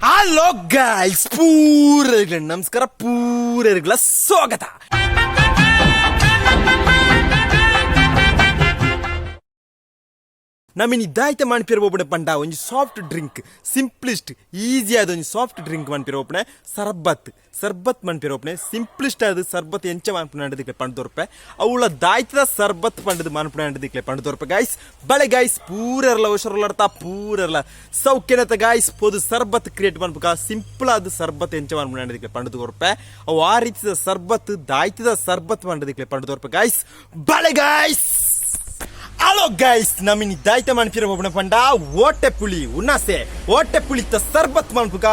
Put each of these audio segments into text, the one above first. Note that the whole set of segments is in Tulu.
ಹಲೋ ಗಾಯ್ಸ್, ಪೂರೈಗಳ ನಮಸ್ಕಾರ, ಪೂರೈಗಳ ಸ್ವಾಗತ. ನಮಿನಿ ದಾಯ್ತ ಮನ್ಪಿರ ಒಬ್ಬಡೆ ಪಂಡ ಒಂಜಿ ಸಾಫ್ಟ್ ಡ್ರಿಂಕ್, ಸಿಂಪ್ಲಿಸ್ಟ್ ಈಸಿ ಆದ ಒಂಜಿ ಸಾಫ್ಟ್ ಡ್ರಿಂಕ್ ಮನ್ಪಿರ ಒಪ್ಪಣೆ ಸರ್ಬತ್. ಸರ್ಬತ್ ಮನ್ಪಿರ ಒಪ್ಪಣೆ ಸಿಂಪ್ಲಿಸ್ಟ್ ಆದ ಸರ್ಬತ್ ಎಂಚ ಮನ್ಪುನ ಪಂಡ್ ಅವಳ ದಾಯ್ತದ ಸರ್ಬತ್ ಪಂಡದು ಮನ್ಪುನ ಪಂಡ್ ತೋರ್ಪೆ ಗಾಯ್ಸ್. ಬಳೆ ಗಾಯ್ಸ್, ಪೂರೆರ್ಲ ಹುಷಾರುಲಾಡ್ತಾ, ಪೂರೆರ್ಲ ಸೌಖ್ಯನತ ಗಾಯ್ಸ್. ಪೋದು ಸರ್ಬತ್ ಕ್ರಿಯೇಟ್ ಮನ್ಪುಕ ಸಿಂಪಲ್ ಆದ ಸರ್ಬತ್ ಎಂಚ ಮನ್ಪುನ ಪಂಡ್ ತೋರ್ಪೆ. ಅವು ಆ ರೀತಿದ ಸರ್ಬತ್, ದಾಯ್ತದ ಸರ್ಬತ್ ಮಂಡದಿಕ್ಲೆ ಪಂಡ್ ತೋರ್ಪೆ ಗಾಯ್ಸ್. ಬಳೆ ಗಾಯ್ಸ್. ಹಲೋ ಗೈಸ್, ನಮಿನಿ ದಾಯ್ತ ಮನ್ಪಿರ ಒಬ್ಬನ ಪಂಡ ಓಟೆ ಪುಳಿ ಉನ್ನಾಸೆ. ಓಟೆ ಪುಳಿತ ಸರ್ಬತ್ ಮನ್ಪುಕ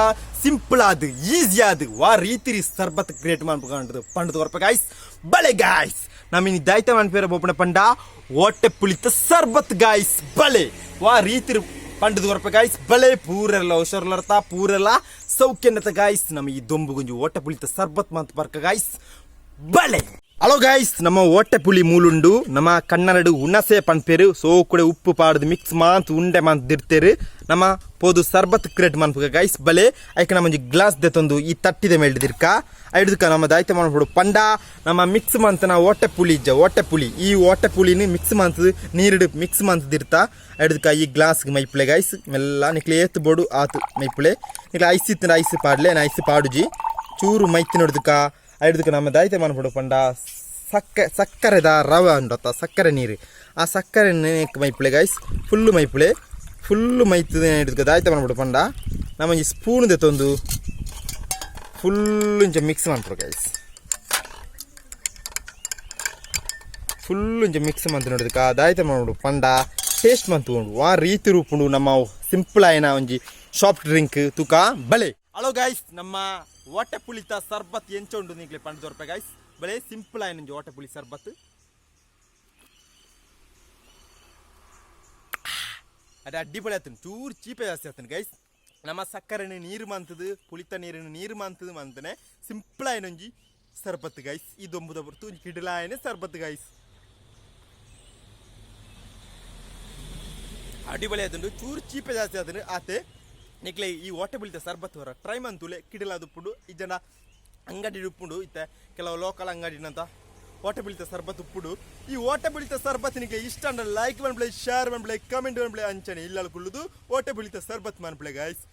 ಸಿಂಪಲ್ ಆದ್ ಈಸಿ ಆದ್ ವಾ ರೀತಿರಿ ಸರ್ಬತ್ ಕ್ರಿಯೇಟ್ ಮನ್ಪುಕ ಅಂಟದು ಪಂಡ ತೋರ್ಪ ಗಾಯ್ಸ್. ಬಳೆ ಗಾಯ್ಸ್, ನಮಿನಿ ದಾಯ್ತ ಮನ್ಪಿರ ಒಬ್ಬನ ಪಂಡ ಓಟೆ ಪುಳಿತ ಸರ್ಬತ್ ಗಾಯ್ಸ್. ಬಳೆ, ವಾ ರೀತಿರಿ ಪಂಡದ ಕೊರಪ ಗಾಯ್ಸ್. ಬಳೆ, ಪೂರೆಲ್ಲ ಹುಷಾರ್ಲರ್ತ, ಪೂರೆಲ್ಲ ಸೌಖ್ಯನತ ಗಾಯ್ಸ್. ನಮ್ಮ ಈ ದೊಂಬು ಗುಂಜು ಓಟೆ ಪುಳಿತ ಸರ್ಬತ್ ಮಂತ್ ಬರ್ಕ ಗಾಯ್ಸ್. ಬಳೆ. ಹಲೋ ಗಾಯ್ಸ್, ನಮ್ಮ ಓಟೆ ಪುಳಿ ಮೂಲುಂಡು. ನಮ್ಮ ಕನ್ನಡ ಉಣಸೆ ಪನ್ಪೇರು. ಸೋಕುಡೆ ಉಪ್ಪು ಪಾಡ್ದು ಮಿಕ್ಸ್ ಮಾಂತ್ ಉಂಡೆ ಮಾಂತ್ ದಿರ್ತೇರು. ನಮ್ಮ ಪೋದು ಸರ್ಬತ್ ಕ್ರಿಯೇಟ್ ಮನ್ಪುಗ ಗೈಸ್. ಬಲೆ, ಐಕ ನಮ್ಮ ಒಂಜಿ ಗ್ಲಾಸ್ ದೆತ್ತೊಂದು ಈ ತಟ್ಟಿದ ಮೇಲ್ದಿರ್ಕ ಐಡ್ದಕ ನಮ್ಮ ದಾಯ್ತ ಮನ್ಪುಡು ಪಂಡ ನಮ್ಮ ಮಿಕ್ಸ್ ಮಂತನ ಓಟೆ ಪುಳಿ ಇಜ್ಜ, ಓಟೆ ಪುಳಿ, ಈ ಓಟೆ ಪುಳಿನ ಮಿಕ್ಸ್ ಮಂತ್ ನೀರಿಡು ಮಿಕ್ಸ್ ಮಂತ್ ದಿರ್ತ. ಐಡ್ದಕ ಈ ಗ್ಲಾಸ್ ಮೈಪ್ಲೆ ಗೈಸ್. ಮೆಲ್ಲ ನಿಕ್ಲೆ ಏತ್ ಬೋಡು ಆತು ಮೈಪ್ಲೆ. ನಿಕ್ಲೆ ಐಸ್ ಇತ್ತು ಐಸ್ ಪಾಡ್ಲೆ, ಐಸ್ ಪಾಡುಜಿ. ಚೂರು ಮೈತಿ ನೋಡ್ದಕ. ಐಡ್ದಕ ನಮ್ಮ ದಾಯ್ತ ಮನ್ಪುಡು ಪಂಡ ಸಕ್ಕರೆದ ರವೆ ಉಂಡತ್ತ, ಸಕ್ಕರೆ ನೀರು. ಆ ಸಕ್ಕರೆ ಮೈಪ್ಲೆ ಗೈಸ್, ಫುಲ್ಲು ಮೈಪ್ಲೆ. ಫುಲ್ಲು ಮೈತದ ಹಿಡ್ದು ದಾಯ್ತ ಮನ್ಪುಡು ಪಂಡ ನಮ್ಮ ಈ ಸ್ಪೂನ್ ದೆತ್ತೊಂದು ಫುಲ್ ಇಂಚ ಮಿಕ್ಸ್ ಮನ್ಪುಡು ಗೈಸ್. ಫುಲ್ ಇಂಚ ಮಿಕ್ಸ್ ಮಂತ್ ನೋಡಿದಕ್ಕ ದಾಯ್ತ ಮನ್ಪುಡು ಪಂಡ ಟೇಸ್ಟ್ ಮಂತ್ ಉಂಡು ವಾ ರೀತಿ ರೂಪುಂಡು ನಮ್ಮ ಸಿಂಪಲ್ ಆಯ್ನ ಒಂಜಿ ಸಾಫ್ಟ್ ಡ್ರಿಂಕ್ ತುಕ. ಬಲೆ. ಹಲೋ ಗೈಸ್, ನಮ್ಮ ಓಟೆ ಪುಳಿತ ಸರ್ಬತ್ ಎಂಚ ಉಂಡು ನಿಕ್ಲೆ ಪಂಡ್ ತೋರ್ಪೆ ಗೈಸ್. ಬಲೆ, ಸಿಂಪಲ್ ಆಯ್ನ ಒಂಜಿ ಓಟೆ ಪುಳಿ ಸರ್ಬತ್. ಅದು ಅಡ್ಡಿಪೊಳಿ ಆತನು, ಚೂರು ಚೀಪೆ ಜಾಸ್ತಿ ಆತನು ಗೈಸ್. ನಮ್ಮ ಸಕ್ಕರೆನ ನೀರು ಮಂತದು, ಪುಳಿತ ನೀರಿನ ನೀರು ಮಂತದು ಮಂತನೆ ಸಿಂಪಲ್ ಆಯ್ನ ಒಂಜಿ ಸರ್ಬತ್ ಗೈಸ್. ಈ ದೊಂಬುದ ಬರ್ತು ಒಂಜಿ ಕಿಡಲಾಯನೆ ಸರ್ಬತ್ ಗೈಸ್. ಅಡಿಬಳೆ ಆತುಂಡು, ಚೂರು ಚೀಪೆ ಜಾಸ್ತಿ ಆತನು ಆತೆ. ನಿಕ್ಲೆ ಈ ಓಟೆ ಪುಳಿತ ಸರ್ಬತ್ ಹೊರ ಟ್ರೈ ಮಂತುಲೆ, ಕಿಡಲಾದ ಉಪ್ಪುಂಡು. ಈ ಜನ ಅಂಗಡಿ ಉಪ್ಪುಂಡು. ಇತ್ತೆ ಕೆಲವು ಲೋಕಲ್ ಅಂಗಡಿನಂತ ಓಟೆ ಪುಳಿತ ಸರ್ಬತ್ ಉಪ್ಪುಡು. ಈ ಓಟೆ ಪುಳಿತ ಸರ್ಬತ್ ನಿಕ್ಲೆ ಇಷ್ಟ ಅಂಡ ಲೈಕ್ ಮನ್ಪ್ಲೆ, ಶೇರ್ ಮನ್ಪ್ಲೆ, ಕಮೆಂಟ್ ಮನ್ಪ್ಲೆ. ಅಂಚನೆ ಇಲ್ಲಲ್ ಕುಳ್ಳುದು ಓಟೆ ಪುಳಿತ ಸರ್ಬತ್ ಮನ್ಪ್ಲೆ ಗಾಯ್ಸ್.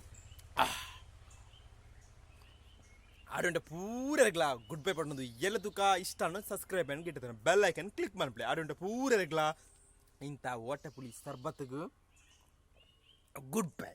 ಆಡುಂಟ ಪೂರೆಗ್ಲಾ ಗುಡ್ ಬೈ ಪಟ್ಟೊಂದು ಎಲ್ಲ ತುಕ. ಇಷ್ಟ ಅನ್ನ ಸಬ್ಸ್ಕ್ರೈಬ್ ಅನ್ನು ಗಿಟ್ಟದ ಬೆಲ್ ಐಕನ್ ಕ್ಲಿಕ್ ಮನ್ಪ್ಲೆ. ಆಡುಂಟ ಪೂರೆಗ್ಲಾ ಇಂಥ ಓಟೆ ಪುಳಿ ಸರ್ಬತ್ಗೂ ಗುಡ್ ಬೈ.